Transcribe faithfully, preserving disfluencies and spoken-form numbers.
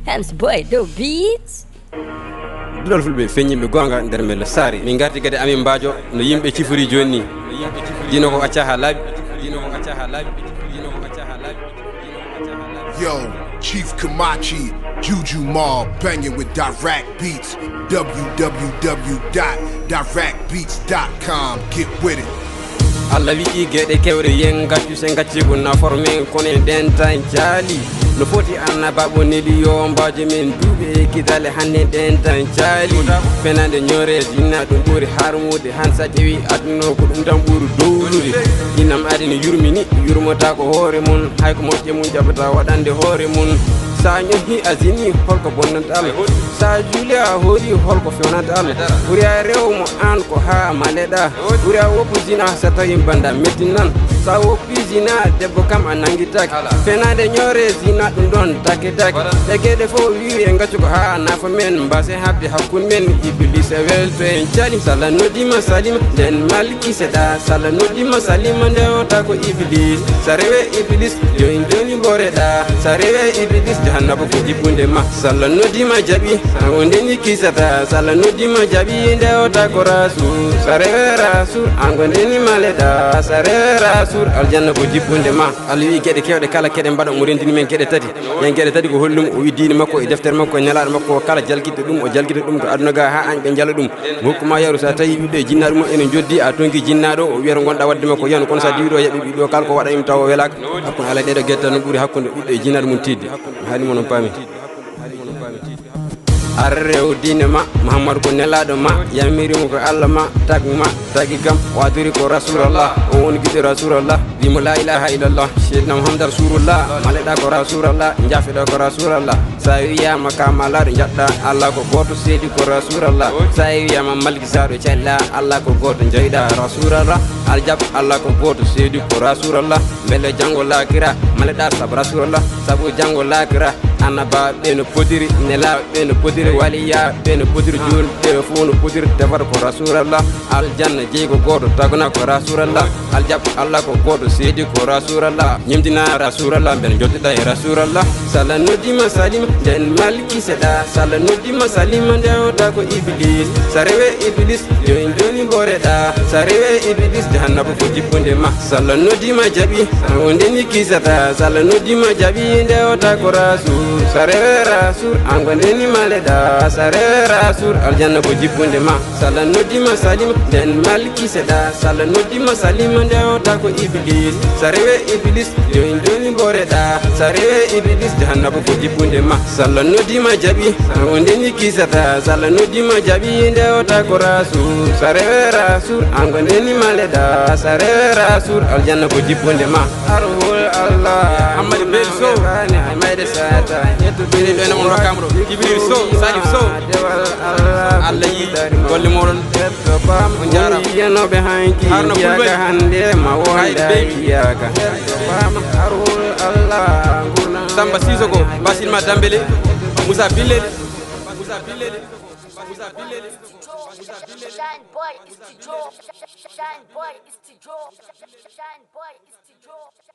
Hams boy, do beats. Duɗal fulɓe feññiiɓe goonga nder melle saare. Min ngarti gade amin mbaajo no yimɓe cifori jooni ni. Diina ko acca haa laaɓi. Diina ko acca haa laaɓi. Diina ko acca haa laaɓi. Yo, Chief Kamachi, Juju Mall, banging with Direct Beats. W W W dot direct beats dot com. Get with it. Allah wi'i geɗe kewɗe yen gaccu se gacci ko nafor men kono en ɗen tan caali. No foti annabaaɓo neli yo mbaajo men duuɓe e kitale hanne ɗen tan caali. Fenande ñoore jinna ɗum ɓuri harmude han sa ƴewi aduna ko ɗum tan ɓuri dowlude. Inam adini yurmini yurmotako hoore mum hay ko moƴƴe mum jaɓata waɗande hoore mum. Sa ñohi a zini holko bonnanta Allah? Sa juuli a hoori holko fewnanta Allah? Ɓuri a rew mo an ko ha maleɗa. Ɓuri a woppu zina sa tawi banda mettinan. Sa woppi zina debbo kam a nangitaki. Fenade ñoore zina ɗum ɗon taketaki. E geɗe fof wiwi e gaccu ko ha nafa men mbase habde hakkunde men. Iblis e welto en cali sala nodima salima nden malki seɗa sala nodima salima ndewta ko iblis. Sa rewe iblis join joni mboreɗa. Sa rewe iblis jahannaba ko jibbude ma. Salla nodima jaɓi an o ndeni kisata salla nodima jaɓi ndewta ko rasul. Sa rewe rasul an ko ndeni maleɗa. Sa rewe rasul aljanna ko jibbude ma. Allah wi geɗe kewɗe kala keɗe mbaɗa omo rendini men geɗe tati. Yen geɗe tati ko holli ɗum o wi diine makko e deftere makko e nelaɗo makko kala jalkitɗo ɗum o jalkita ɗum to aduna ga ha an ɓe jala ɗum. Mo hokkuma yaaru sa tawi ɓiɓɓe e jinnaaɗo mum ene joddi a tonki jinnaaɗo o wiyata gonɗa wadde makko yano kono sa diwi ɗo yaɓi ɓiɗɗo kala ko waɗa im tawa o welaka. Hakkunde alay ɗeɗo guette tan no ɓuuri hakkunde ɓiɓɓe e jinnaaɗo mum tidde. Haali mon on paami. Ar rew diine ma muhammadu ko nelaɗo ma yamiri mo ko allah ma tag ma tagi kam wadiri ko rasulallah o woni giɗo rasulallah. Wimo la ilaha illallah seydina muhammad rasulullah maleɗa ko rasulallah jafeɗa ko rasulallah. Sa wiyama ka malaɗo jaɗɗa allah ko goto seedi ko rasulallah. Sa wiyama malki saɗo cella allah ko goto jeyɗa rasulallah. Aljab allah ko goto seedi ko rasulallah. Beele janngo laakira maleɗa sabu rasulallah. Sabu janngo laakira annabaɓe no potiri nelaɓe no potiri waliyaɓe no potiri julɓe fof no potiri tefata ko rasulallah. Aljanna jeyi ko goto tagna ko rasulallah. Aljab allah ko goto seedi ko rasulallah ñemdina rasulallah beele jottiɗa e rasulallah. Sala noddima salima nden malki seɗa sala noddima salima ndewta ko iblis. Sa rewe iblis join joni mboreɗa. Sa rewe iblis jahannaba ko jippude ma. Salla noddima jaɓi an o ndeni kisata salla noddima jaɓi ndewta ko rasul. Sa rewe rasul an ko ndeni maleɗa. Sa rewe rasul aljanna ko jippude ma. Salla noddima salima nden malki seɗa salla noddima salima ndewta ko iblis. Sa rewe iblis join joni mboreɗa. Sa rewe iblis jahannaba ko jippude ma. Salla noddima jaɓi an o ndeni kisata salla noddima jaɓi ndewta ko rasul. Sa rewe rasul an ko ndeni maleɗa. Sa rewe rasul aljanna ko jippude ma. Arhul allah hammadi bel sow mayde sata. Ɓeɗe ɗo ene on rokkama ɗo jibril sow salif sow. Allah yi golle moɗon. On jarama yiyanoɓe hanki harno fulɓe hande ma wonda yiyaka. Samba sisoko basilma dambele moussa billel. Moussa billel. Moussa billel. Shine boy, it's the draw. Shine boy, it's the draw. Shine boy, it's the draw.